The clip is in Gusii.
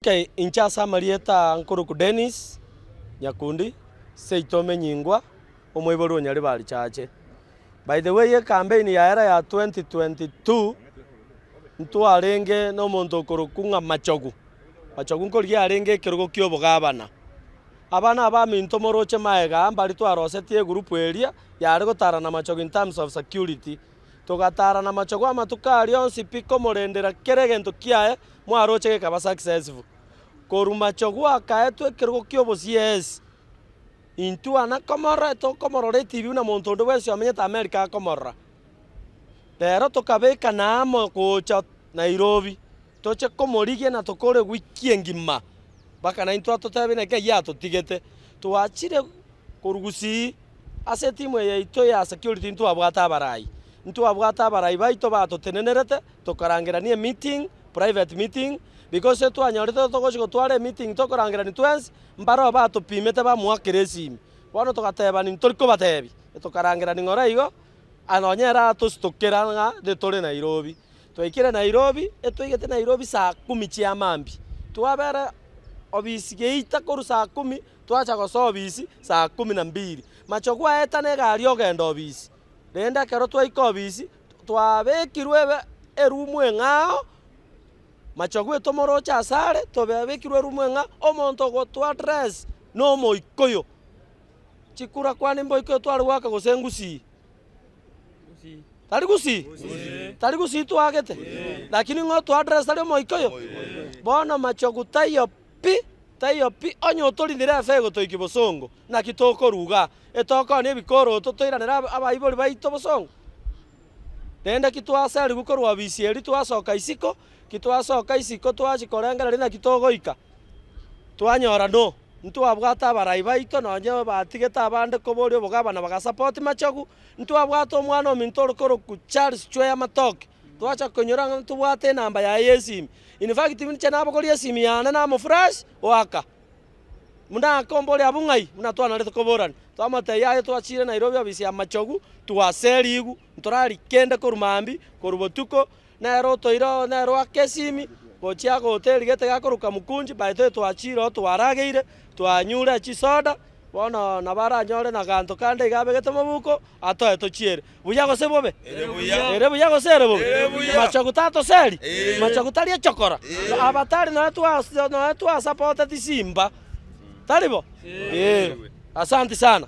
Okay, inche ase amarieta aa nkorokwa Dennis Nyakundi, seito omenyingwa, omoibori o Nyaribari Chache. By the way ecampaign yaera ya 2022, ntwarenge na omonto okorokwa ng'a Machogu, Machogu nkorigia arenge ekerogo kia obogabana. Abana abaminto moroche magega aa mbari twarosetie egroup eria yare gotara na Machogu in terms of security. Togatara na Machogu amatuko aria onsi pi komorendera kera egento kiaye mwaroche gekaba successful. Korwa Machogu akaetwa ekerogo kia obo-CS, intwe ana komorora tokomorora etibi buna monto onde bwensi omenyete America akomorora. Rero tokabekana amo gocha Nairobi, toche komorigia na tokore wiki engima, mpaka naintwe atotebie naki ayio atotigete. Twachire korwa Gusii ase etimu eye yaito ya security ntwabwate abarai, ntwabwate abarai baito batotenenerete, tokarangerania emeeting, private meeting, because etwanyorete togochi gotwara emeeting tokorangerania twensi, mbaroo batopimete bamoakera esimi. Bono togatebani ntori kobatebi, tokarangerania ng'ora igo, aye nonye ere atositokera ng'a ntore Nairobi. Twaikire Nairobi, etwaigete Nairobi saa kumi chia mambia, twabera obisi geita korwa saa kumi, twacha gosoa obisi saa kumi na mbiri. Macho gwaeta na egari ogenda obisi, rende ekero twaika obisi, twabekirwe ebe erumu eng'ao, macho gwetomoroche asare, twabekirwe erumu eng'ao, omonto ogotoa address na omoikoyo. Chikura kwane mboikoyo tware goaka gose ngusii? Tari gusii? Tari gusii twaagete? Lakini ng'o otoa address tari omoikoyo? Bono machogu taiyo pi, taiyo pi, onye otorinire efe egotoikia bosongo, naki tokorwa igaa? Etokonia ebikoroto toiranere abaibori baito bosongo? Rende ki twaserigwe korwa obisi eria twasoka isiko, ki twasoka isiko twachia korengereria naki togoika, twanyora no, ntwabwate abarai baito nonye batigete abande koboria obogabana bagasapoti machogu, ntwabwate omwana ominto ore korokwa Charles Chweya Matoke, twacha konyora ng'a ntobwate enamba yaye ya esimi, in fact inche nabogoria esimi yane namoflash oaka. Buna akomboria abwo ng'ai? Buna twanarete koborania. Twamotebia aye twachire Nairobi ofisi ya Machogu, twaserigwe, ntorari kende korwa mambia, korwa botuko, nere otoire oo nere oake esimi, gochia agahoteli gete gakorokwa Mukunji, by the way twachire oo twarageire, twanyure chisoda, bono nabo aranyore na ganto kande iga abegete mobuko, atoe tochiere. Buya gose bobe? Ere buya gose ere bobe? Machogu tatoseri? Machogu tari echokora? Aba tari nonya twa nonya twasapoteti simba. Tari bo? Ee. Asanti sana.